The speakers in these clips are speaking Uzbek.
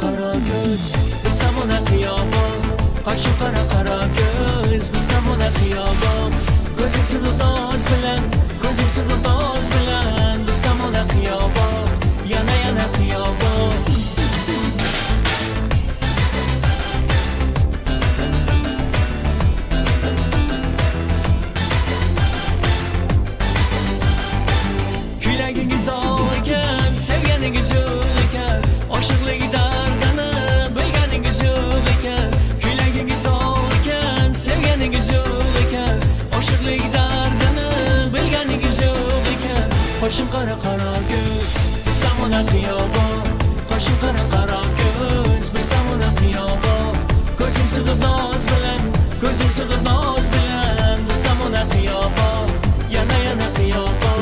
qora ko'z, biz tomona xiyobon. Qoshim qora qora ko'z, biz tomona xiyobon. Ko'zing sug'ib noz bilan, ko'zing sug'ib noz bilan, biz tomona xiyobon, yana yana xiyobon. Kuylagingiz dog' ekan, sevganingiz yo'q ekan, oshiqlik dardini bilganingiz yo'q ekan. Kuylagingiz dog' ekan, sevganingiz yo'q ekan, oshiqlik dardini bilganingiz yo'q ekan. Qoshim qora qora ko'z, biz tomona xiyobon. Qoshim qora qora ko'z, biz tomona xiyobon. Ko'zing sug'ib noz bilan, ko'zing sug'ib noz bilan, biz tomona xiyobon, yana yana xiyobon.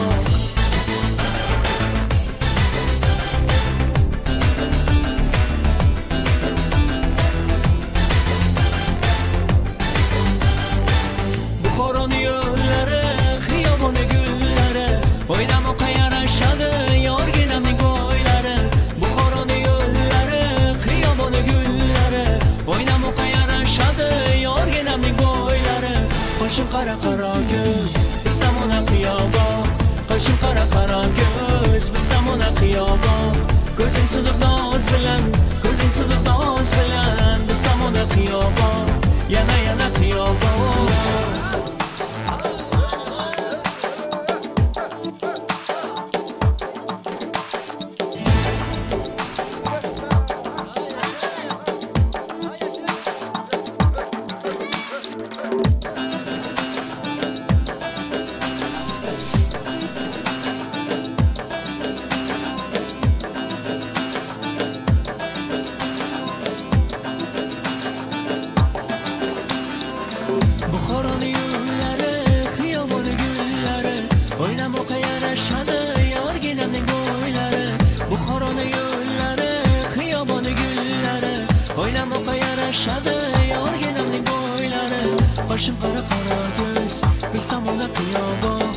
Buxoroni yo'llari, xiyoboni gullari, o'ylamoqqa yarashadi yorginamning bo'ylari. Buxoroni yo'llari, xiyoboni gullari, o'ylamoqqa yarashadi yorginamning bo'ylari. Qoshim qora qora ko'z, biz tomona xiyobon. Qoshim qora qora ko'z, biz tomona xiyobon. Ko'zing sug'ib noz bilan, ko'zing sug'ib noz bilan, biz tomona xiyobon, yana yana xiyobon. Buxoroni yo'llari, xiyoboni gullari, o'ylamoqqa yarashadi yorginamning bo'ylari. Buxoroni yo'llari, xiyoboni gullari, o'ylamoqqa yarashadi yorginamning bo'ylari. Qoshim qora qora ko'z, biz tomona xiyobon.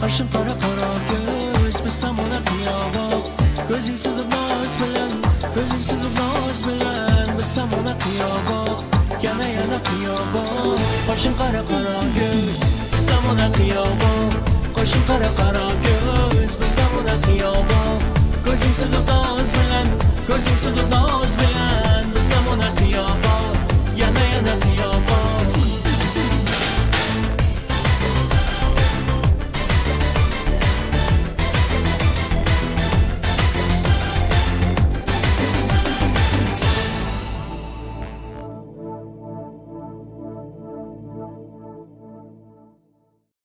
Qoshim qora qora ko'z, biz tomona xiyobon. Ko'zing sug'ib noz bilan, ko'zing sug'ib noz bilan, biz tomona xiyobon, yana yana xiyobon. Qoshim qora qora ko'z, biz tomona xiyobon. Qoshim qora qora ko'z, biz tomona xiyobon. Ko'zing sug'ib